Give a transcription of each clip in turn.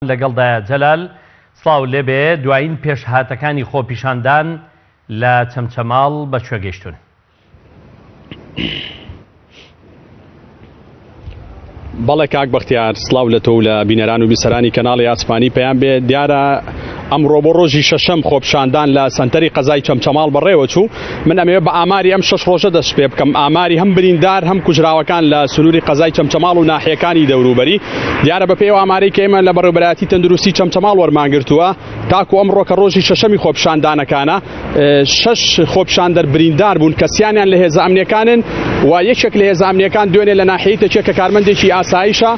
لەگەڵدایە جەلال سڵاو لێبێ دوایین پێشهاتەکانی خۆپیشاندان لە چەمچەماڵ بە کوێ گەیشتوون؟ بەڵێ کاک بەختیار سڵاو لە تۆ و لە بینەران و بیسەرانی کەناڵی ئاسمانی پەیام بێ دیارە ئەمڕۆ بۆ ڕۆژی شەشەم خۆپیشاندان لە سەنتەری قەزای چەمچەماڵ بەڕێوە چوو من ئەمەوێ بە ئاماری ئەم شەش ڕۆژە دەست پێ بکەم ئاماری هەم بریندار هەم کوژراوەکان لە سنووری قەزای چەمچەماڵ و ناحیەکانی دەوروبەری دیارە بەپێی ئەو ئامارەی کە ئێمە لە بەڕێوەبەرایەتی تەندروستی چەمچەماڵ وەرمانگرتووە تاکو ئەمڕۆ کە ڕۆژی شەشەمی خۆپیشاندانەکانە شەش خۆپیشاندەر بریندار بوون کە سیانیان لە هێزە ئەمنیەکانن و یەکێک لە هێزە ئەمنیەکان دوێنێ لە ناحیەی تەکیە کە کارمەندێکی ئاسایشە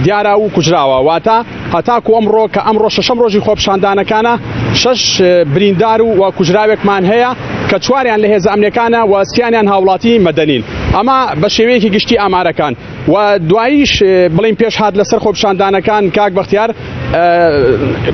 دیارە و کوژراوە واتە هەتاکو ئەمڕۆ کە ئەمڕۆ شەشەم ڕۆژی خۆپیشاندانەکانە شەش بریندار و کوژراوێکمان هەیە کە چواریان لە هێزە ئەمنیەکانە و سیانیان هاوڵاتی مەدەنین ئەمە بە شێوەیەکی گشتی ئامارەکان و دواییش بڵین پێش هات لەسەر خۆپیشاندانەکان کاک بەختیار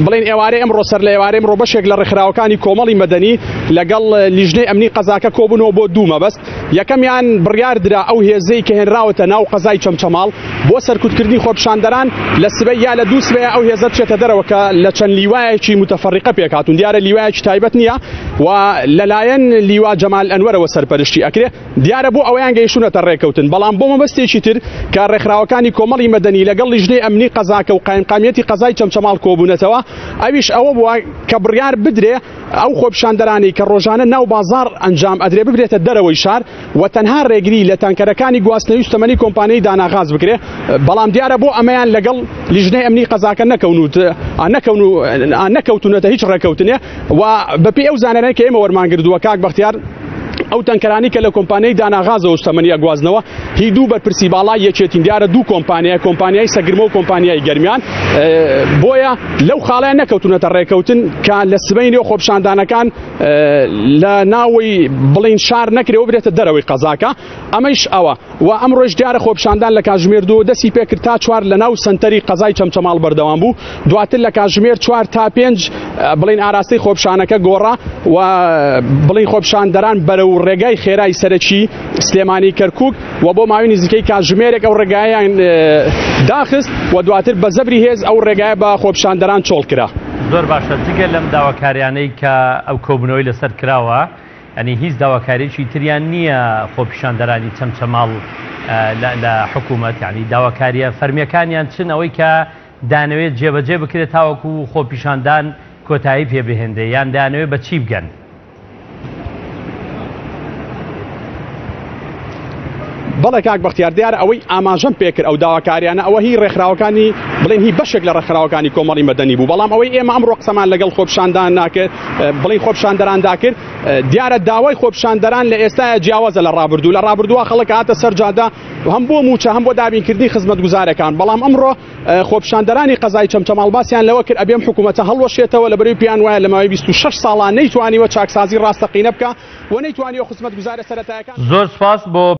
بڵین ئێوارەی ئەمڕۆ سەر لە ئێوارەی ئەمڕۆ بەشێک لە ڕێکخراوەکانی کۆمەڵی مەدەنی لەگەڵ لیژنەی ئەمنی قەزاکە کۆبوونەوە بۆ دوو مەبەست یەکەمیان بڕیار درا ئەو هێزەی کە هێنراوەتە ناو قەزای چەمچەماڵ بۆ سەرکوتکردنی خۆپیشاندەران لە سبەی یا لە دوو سبەیە ئەو هێزە بچێتە دەرەوە کە لە چەند لیوایەکی متەفەڕیقە پێکهاتوون دیارە لیوایەکی تایبەت نییە و لەلایەن لیوا جەمال ئەنوەرەوە سەرپەرشتی ئەکرێ دیارە بۆ ئەوەیان گەیشتوونەتە ڕێککەوتن، بەڵام بۆ مەبەستێکی تر کە ڕێکخراوەکانی کۆمەڵی مەدەنی لەگەڵ لیژنەی ئەمنی قەزاکە و قایمقامیەتی قەزای چەمچەماڵ کۆبوونەتەوە، ئەویش ئەوە بووە کە بڕیار بدرێ ئەو خۆپیشاندەرانەی کە ڕۆژانە ناو بازاڕ ئەنجام ئەدرێ ببرێتە دەرەوەی شار و تەنها ڕێگری لە تانکەرەکانی گواستنەوەی سوتەمەنی کۆمپانیای داناغاز بکرێ، بەڵام دیارە بۆ ئەمەیان لەگەڵ لیژنەی ئەمنی قەزاکە نەکەوتوونەتە هیچ ڕێککەوتنێ و بەپێی ئەو زانیاریانەی کە ئێمە وەرمانگردووە کاک بەختیار ئەو تەنکەرانەی کە لە کۆمپانیای داناغازەوە سوتەمەنی ئەگوازنەوە هی دوو بەرپرسی باڵای یەکێتین دیارە دوو کۆمپانیای کۆمپانیای سەگرمە و کۆمپانیای گەرمیان بۆیە لەو خاڵیان نەکەوتونەتە ڕێکەوتن کە لە سبەینێ خۆپیشاندانەکان لە ناوەی بڵین شار نەکرێ و برێتە دەرەوەی قەزاکە ئەمەیش ئەوە و ئەمڕۆیش دیارە خۆپیشاندان لە کاتژمێر دوو دەستی پێکرد تا چوار لە ناو سەنتەری قەزای چەمچەماڵ بەردەوام بوو دواتر لە کاتژمێر چوار تا پێنج بڵین ئاراستەی خۆپیشانەکە گۆڕا و بڵین خۆپیشاندەران بەرەو ڕێگای خێرای سەرەکی سلێمانی کەرکوک و بۆ ماوەی نزیکەی کاتژمێرێک ئەو ڕێگایان داخست و دواتر بە زەبری هێز ئەو ڕێگایە بە خۆپیشاندەران چۆڵ کرا. زۆر باشە جگە لەم داواکاریانەی کە ئەو کۆبوونەوەی لەسەر کراوە یانی هیچ داواکاریەکی تریان نییە خۆپیشاندەرانی چەمچەماڵ لە حکوومەت یانی داواکاریە فەرمیەکانیان چن ئەوەی کە دانەوێت جێبەجێ بکرێت تاوەکو خۆپیشاندان کۆتایی پێ بهێنرێ یان دەیانەوێت بە چی بگەن؟ بەڵێ کاک بەختیار دیارە ئەوەی ئاماژەم پێکرد ئەو داواکاریانە ئەوە هی ڕێکخراوەکانی بڵێن هی بەشێک لە ڕێکخراوەکانی کۆمەڵی مەدەنی بوو بەڵام ئەوەی ئێمە ئەمڕۆ قسەمان لەگەڵ خۆپیشاندان ناکرد بڵێن خۆپیشاندەراندا کرد دیارە داوای خۆپیشاندەران لە ئێستایا جیاوازە لە ڕابردوو لە ڕابردووە خەڵک هاتە سەر جادە هەم بۆ موچە هەم بۆ دابینکردنی خزمەتگوزارەکان بەڵام ئەمڕۆ خۆپیشاندەرانی قەزای چەمچەماڵ باسیان لەوە کرد ئەبێم حکوومەتە هەڵوەشێتەوە لە بەرەی پێیان وایە لە ماوەی 26 ساڵان نەیتوانیوە چاکسازی ڕاستەقینە بکە و نەیتوانیوە خزمەتگوزارە سەرەتایەکان زۆر سپاس بۆ.